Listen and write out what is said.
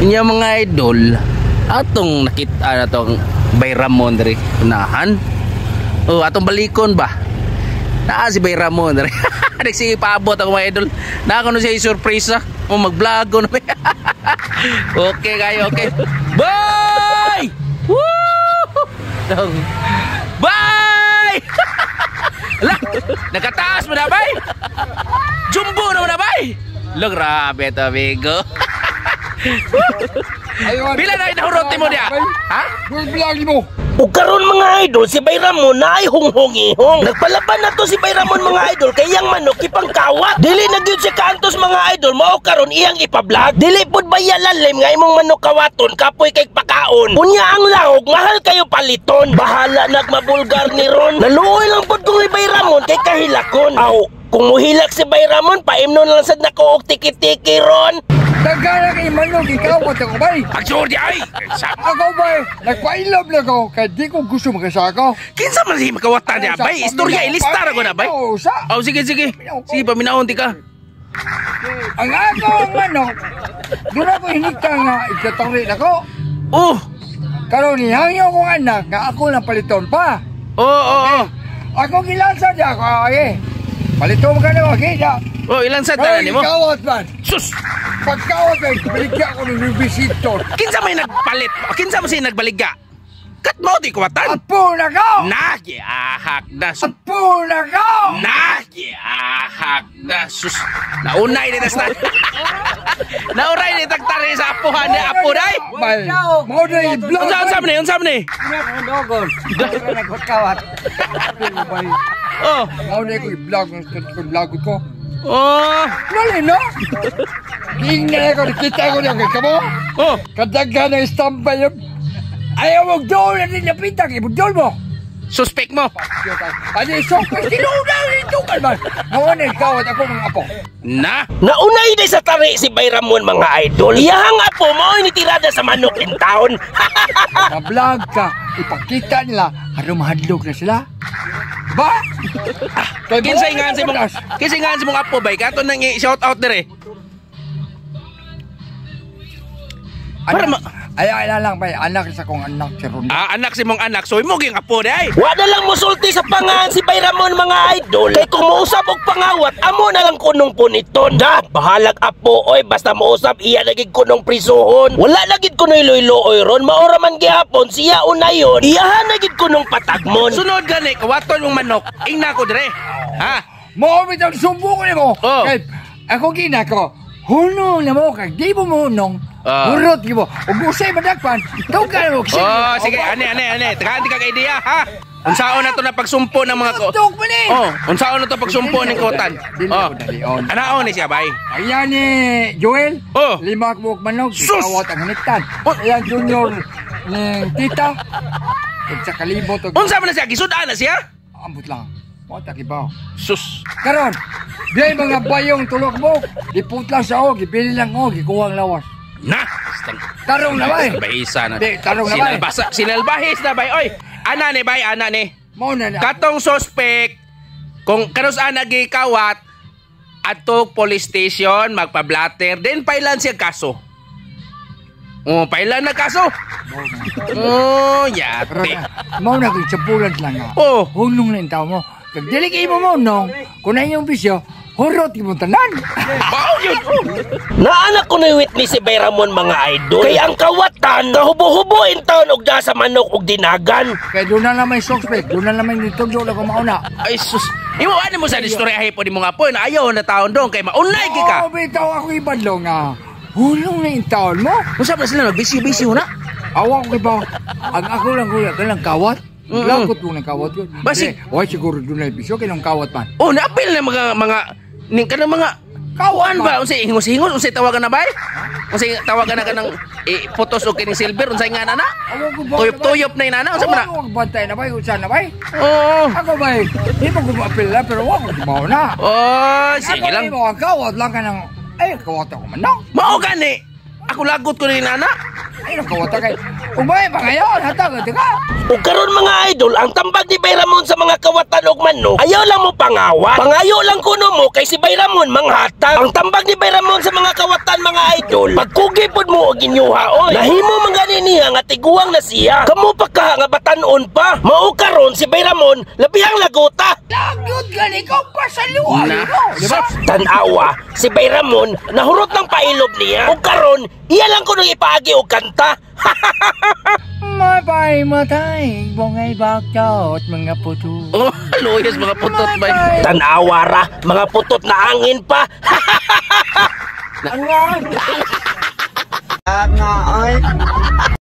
Inya mga idol, atong nakita na tong Bay Ramon diri unahan. Oh, atong balikon ba? Naa si Bay Ramon diri. Nagsige paabot ako, mga idol. Naa ko no siya surprise. Oh, mag-vlog ko na. Okay kayo, okay. Bye! Woo! Dong. Bye! Ala, nakataas mo na, bay? Jumbo na mo na, bay? Lo, grabe to, amigo. Pila na inahurot mo diya? Ha? Vlog mo. Ug karon, mga idol, si Bay Ramon na ay hunghong-ihong. Nagpalaban na to si Bay Ramon, mga idol, kay iyang manok ipangkawat. Dili na gyud siya kaantos, mga idol, mao karon iyang ipa-vlog. Dili pud ba lalim nga imong manok kawaton kapoy kay pakaon? Unya ang lahog mahal kayo paliton. Bahala nagmabulgar ni ron. Naluoy lang pud kung ni Bay Ramon kay kahilakon. Aw, kung muhilak si Bay Ramon, paimnon lang sad nako og tiki-tiki ron. Dagana kay manok ikaw ako bay. Pagsuor di ay! Ako bay, nagpailob lang ako kay di ko gusto makasako. Kinsa man si makawatan niya, bay? Istorya, ilista ra ko na, bay. Oo, sa. Oh, sige, sige. Sige, paminahon di ka. Ang ako ang manok, doon ako hinigta nga ikatari nako. Oh! Karon nihangyo kong anak nga ako lang paliton pa. Oh. Ako gilansa niya ako, ay. Paliton ka na, okay, ya. Oh, ilan sa tanan Karon nimo? Ikawat man. Sus! Pagkawat ay, baligya ako ng revisitor. Kinsa may nagpalit? Kinsa mo siya nagbaligya? Kat mo di kawatan? Apo na ko! Nagiahak na sus. Apo na ko! Nagiahak na sus. Naunay ni tas na. Naunay ni tagtari sa apuhan ni apo day. Bay, mao na i-vlog. Unsa unsa man ni? Unsa man ni? Kawat. Oh. Mao na ko i-vlog ng vlog ko. Oh. Lali no? Tingnan ko, nakita ko niya kay kamo. Oh. Kadaghan ng standby yun. Ayaw mo doon na din napitang, ibudol mo. Suspect mo. Ano isok ko, tinuna ito ka man. Ngayon na kawat ako mga apo. Na. Naunay day sa tari si Bay Ramon, mga idol. Iyahang apo mao ni tirada sa manok in town. Ma-vlog ka, ipakita nila, aron mahadlok na sila. Ba? Kinsa ngan si mong apo bay? Kato nang i-shout out dire. Para Ay, ay lang bay, anak sa kong anak si Ronda. Ah, anak si mong anak, so imo gyud apo day. Wa na lang musulti sa pangahan si Bay Ramon, mga idol. Kay kung mousab og pangawat, amo na lang kunong puniton. Da, bahalag apo oy, basta mousab iya na gid kunong prisuhon. Wala na gid kunoy loy-looy ron, maora man gihapon siya unayon. Iyahan na gid kunong patagmon. Sunod gani kawaton mong manok. Ingna ko dire. Ha? Mao bitaw sumbo ko nimo. Oh. Kay ako ginako, hunong na mo kag di mo hunong. Hurot gyud mo. Ug usay madakpan, tugan mo. Oh, sige, ane ane ane. Tagaan ka kay idea, ha? Unsaon na to na pagsumpo ng mga ko? Tuk man ni. Oh, unsaon na to pagsumpo ng kotan? Dili Oh. ako dalion. Anaon ni siya bay. Ayan ni Joel. Oh. Lima ka buok manok. Sus! Kawat ang hiniktan. Oh. Ayan Junior ni tita. Ug sa kalibot og Unsa man na siya gisud-an na siya? Ambot lang. Wa ta kibaw. Sus. Karon, di mga bayong tulok mo. Giputla sa o, gibili lang o, gikuha ang lawas. Na. Tarong na bay. Bahisa na. Di, tarong na bay. Sinalbasa, sinalbahis na bay. Oy, ana ni bay, ana ni. Mao na na. Katong suspect kung kanus ana gikawat adto police station magpa-blatter, then pailan siya kaso. Oh, pailan na kaso. Oh, yate. Mao na kung sabulan lang nga. Oh. Hunong na yung tao mo. Kag dili kay mo mo nung, kung na inyong bisyo, hurot mo tanan. Bao yun. Naanak ko na witness si Bay Ramon, mga idol. Kay ang kawatan, kahubo-hubo in town og da sa manok og dinagan. Kaya doon na naman yung suspect, doon na naman yung tundo na kumauna. Ay sus. Imo ano mo sa istorya po ni mo nga po na ayaw na taon dong kay maunay gi ka. Oo, bitaw ako ibadlo nga. Hulong na yung taon mo. Unsa man sila magbisyo-bisyo na? Awa ko iba. Ang ako lang kuya, kanang kawat. Lakot mo ng kawat yun. Basig- Di, Way, siguro doon na yung bisyo, kinong kawat man. Oh, naapil na mga ning kanang mga Kawat Kuan ba unsay hingos-hingos, unsay tawagan na bay? Unsay tawagan na kanang eh, putos og kining silver, unsay nga na na? Awa ko ba? Tuyop-tuyop na inana, unsa man na? Awa ko bantay na bay, unsa na bay? Oo. Ako bay, di mo gumapil na, pero wa ko gibaw na. Oh, sige Ako lang. mo, ang kawat lang ka ng, ay, kawat ako man no. Mao gani. Ako lagot ko ni nana. Ay, kawat kay. Umay pa ngayon, hatag, ka. Ug karon, mga idol, ang tambag ni Bay Ramon sa mga kawatan og manok, ayaw lang mo pangawat. Pangayo lang kuno mo kay si Bayramon manghatag. Ang tambag ni Bayramon sa mga kawatan, mga idol, pagkugi pod mo og inyuha oy. Nahimo man gani niya nga tiguang na siya. Kamo pa ka nga batan-on pa. Mao karon si Bayramon labihang lagota. Lagot gani ko pa sa luwa. Na. Di ba? Tanawa, si Bayramon nahurot ng pailob niya. Ug karon, iya lang kuno ipaagi og kanta. Mabay matay, bongay baktot, mga puto. Oh, luyas mga putot bay. Tanawa ra, mga putot na angin pa. Ang